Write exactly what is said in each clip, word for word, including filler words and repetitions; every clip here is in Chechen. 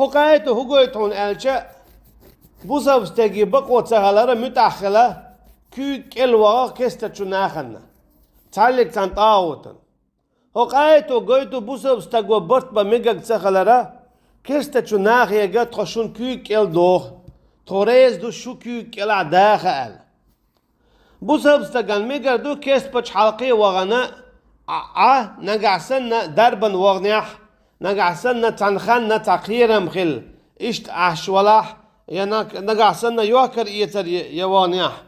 ХӀокху аято хӀун гойту хьуна аьлча, бусалба стеган бакъо ца хилар муьтӀахь хила куьйга кӀел вахар керста чу нахана, цхьаьллиг цхьана тӀагӀутана. ХӀокху аято гойту бусалба стага барт бан мегар ца хилар, керста чу нахе тхо шуна куьйга кӀел доху, тхо реза ду шу куьйга кӀелахь даха аьлла. Бусалба стагана мегар ду керста пачхьалкхе вахана Ӏа, нагахь санна дарбан ваханехь, нагахь санна цхьана ханна цхьа кхерам хила, иштта Ӏаш валахь, я наг-, нагахь санна йохкар эцар я, я ваханехь.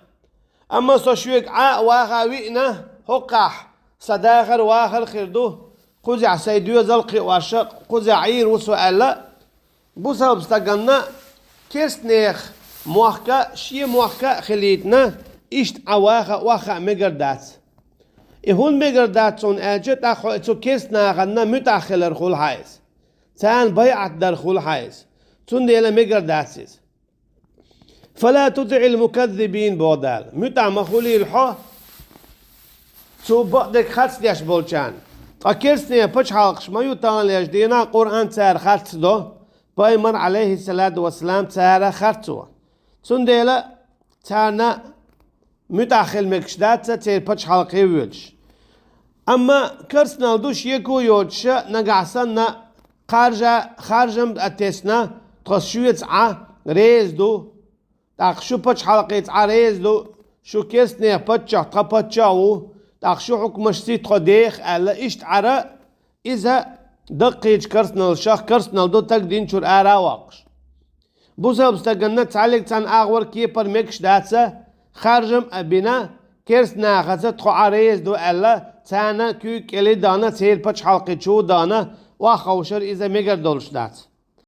Амма со шуьга Ӏа а ваха виъна, хӀокхахь сан дахар вахар хир ду, кхузахь сайн доьзал кхиош, кхузахь Ӏийр ву со аьлла, бусалба стаганна керстанех мохка, шен мохка а хилийтина, иштта Ӏа ваха а, ваха а мегар дац. И хӀунда мегар дац хьуна аьлча, тӀаккха хьо цу керстанаханна муьтӀахь хилар хуьлу хьайса. Царна байӀат дар хуьлу хьайса. Цундела мегар дац иза. «Фала тутиӀил муказзибин», боху Дала. МуьтӀахь ма хуьлийла хьо цу бакъдерг харц деш болчарна. Ткъа керстанийн пачхьалкхаш ма ю таханлерчу дийнахь, Къуръан цара харц до, пайхамар, Ӏалайхиссалату вассалам, цара харцо. Цундела царна муьтӀахь хила мегаш дац церан пачхьалкхе воьдуш. Амма керстанал ду шеко йоцуш, нагахь санна кхаржа-, харжам а тесна, тхо шуьца Ӏа реза ду, тӀаккха шу пачхьалкхица Ӏа реза ду, шу керстанех паччахь тхан паччахь ву, тӀаккха шу хьукмашций тхо деха аьлла, иштта Ӏара, иза даккхийчу керстаналшах керстанал ду стаг динчуьра ара а воккхуш. Бусалба стаганна цхьаьллиг цхьана агӀор кепара мегаш дац, харжам а бина, керстанахаца тхо Ӏа реза ду аьлла, царна куьйга кӀели а дахана, церан пачхьалкхе чу а дахана, охьаховшар иза мегар долуш дац.